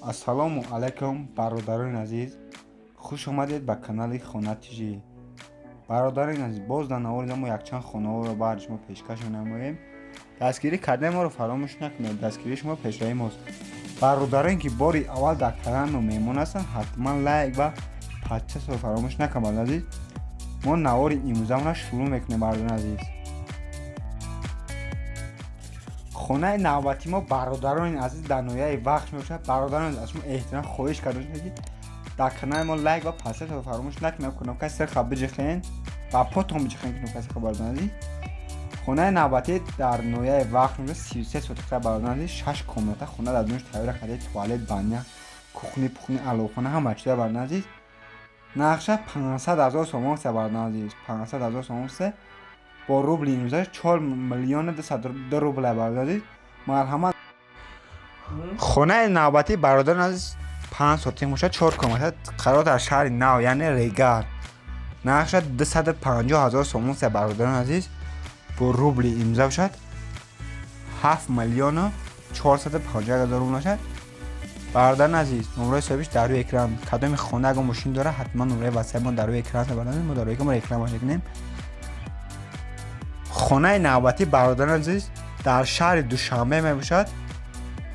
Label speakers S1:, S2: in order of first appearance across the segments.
S1: Ассалому алайкум, бародарони азиз, хуш омадед ба канали Хона ТЖ. Бародарони азиз, боз дар навори мо якчанд хонаҳоро баъди шумо пешкаш менамоем. Дастгирӣ кардани моро фаромӯш накунед, дастгирии шумо пешраи мост. Бародароне ки бори аввал дар канали мо меҳмон ҳастанд, ҳатман лайк ва подписатро фаромӯш накунед. Бародарони азиз, мо навори имрӯзамонро шурӯъ мекунем. Бародарони азиз, хонаи навбати мо, бародарони азиз, дар ноҳияи Вахш мебошад. Бародарони аз шумо эҳтиром хоҳиш карда ки дар канали мо лайк ва подписатро фаромӯш накунед, кнопкаи сирха биҷихен ва потон биҷихен кнопкаи сирха. Бародарони азиз, хонаи навбатӣ дар ноҳияи Вахш мебошад, 33 сотиқа, бародарони азиз, 6 комната хона дар дунш тайёр карда, туалет, баня, кухни, пухни, аловхона, ҳама чиза. Бародарони азиз, нақша 500 ҳазор сомон се, бародарони азиз, 500 ҳазор сомон се, бо рубли имрӯза 4 миллиону 202 рубл. Бародарони азиз, марҳамат. Хонаи навбатӣ, бародарони азиз, 5 сотих бошад, 4 комната, қарор дар шаҳри Нав, яъне Регар, нақша 250 ҳазор сомон се, бародарони азиз, бо рубли имрӯза бошад 7 миллиону 450 ҳазор рубл бошад. Бародарони азиз, номраи соҳибиш дар рӯи экран. Кадоми хона агар мошин дора, ҳатман номраи ватсап мо дар рӯи экран аст. Бародарони, мо дар рӯи экран реклама мекунем. Хонаи навбатӣ, бародарони азиз, дар шаҳри Душанбе мебошад,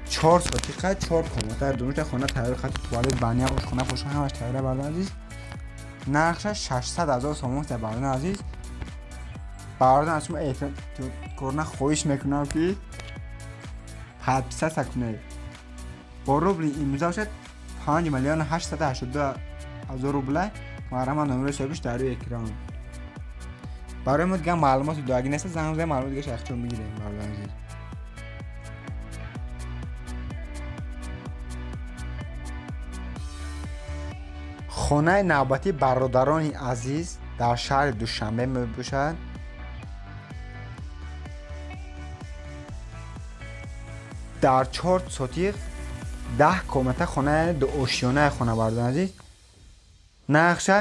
S1: 4 сотиқа, 4 комната, дунуша хона тайёр, хати туалет, баня, ошхона, пошхона, ҳамаш тайёра. Бародарони азиз, нархша 600 ҳазор сомон аст. Бародарони азиз, бародарон, аз шумо эҳтиёткорона хоҳиш мекунам ки подписаться кунед. Бо рубли имрӯза бошад 5 миллиону 882 ҳазор рубла. Марҳамат, номерои соҳибиш дар рӯи экран. Барои мо дигар маълумоти дуагӣ нест, занг зада маълумот дигараш яхчон мегирем. Бародарони азиз, хонаи навбатӣ, бародарони азиз, дар шаҳри Душанбе мебошад, дар 4 сотиқ, 10 комната хона, яъне дуошёнаи хона. Бародарони азиз, нақша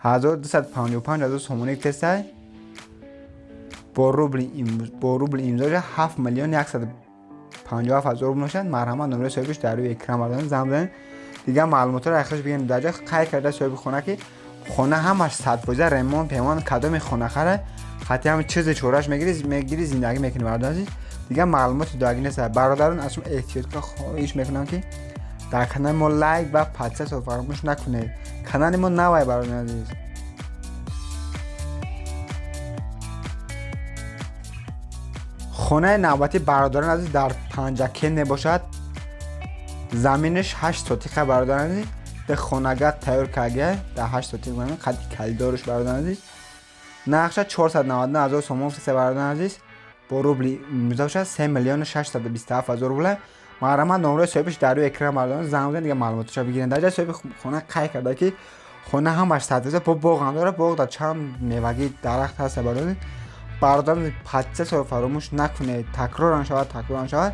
S1: 1255 ҳазор сомонӣ тестай, бо рубли имзоша 7 миллион 157 ҳазор рубл мешавад. Марҳамат, номерои соҳибиш дар рӯи экран. Бародарон, занг бизанед, дигар маълумотҳоро яхш бигирем. Дар ҷо қайд карда соҳиби хона ки хона ҳамаш 100% ремонт пемон. Кадоми хонахара хати ҳам чизи чораш мегири, зиндагӣ мекунӣ. Бародарон азиз, дигар маълумоти дуагӣ нест. Бародарон, аз шумо эҳтиёткор хоҳиш мекунам ки дар канали мо лайк ва подписатро фаромӯш накунед. Канали мо навай, бародарони азиз. Хонаи навбатӣ, бародарони азиз, дар Панҷакент мебошад, заминаш 8 сотиқа. Бародарони азиз, де хонага тайёр карда дар 8 сотиқ замин, қадди калидорш. Бародарони азиз, нақша 499 ҳазор сомон се. Бародарони азиз, бо рубли имрӯза бошад 3 миллиону 627 ҳазор рубла. Марҳамат, номраи соҳибиш дар рӯи экран. Бародарон, занг бизанед, дигар маълумоташро бигиред. Дар ҷои соҳиби хона қайд карда ки хона ҳамаш 100% бо боғам дорад, боғ дар чанд мевагӣ дарахт ҳаст. Бародарон, подписатро фаромӯш накунед. Такроран шавад, такроран шавад,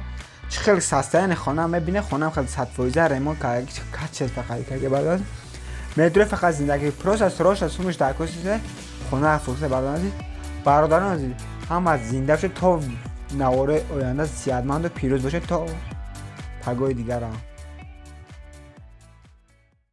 S1: чӣ хеле состояние хона мебине, хонаам хеле 100% ремонт карда, качество карда. Бародарон, метрои фақат зиндагӣ просто срочно сумаш дар косисе хона фурса. Бародарон азиз, бародарон азиз, ҳама зинда бошед то навораи оянда, сиҳатманду пирӯз бошед то пагоҳи дигарам.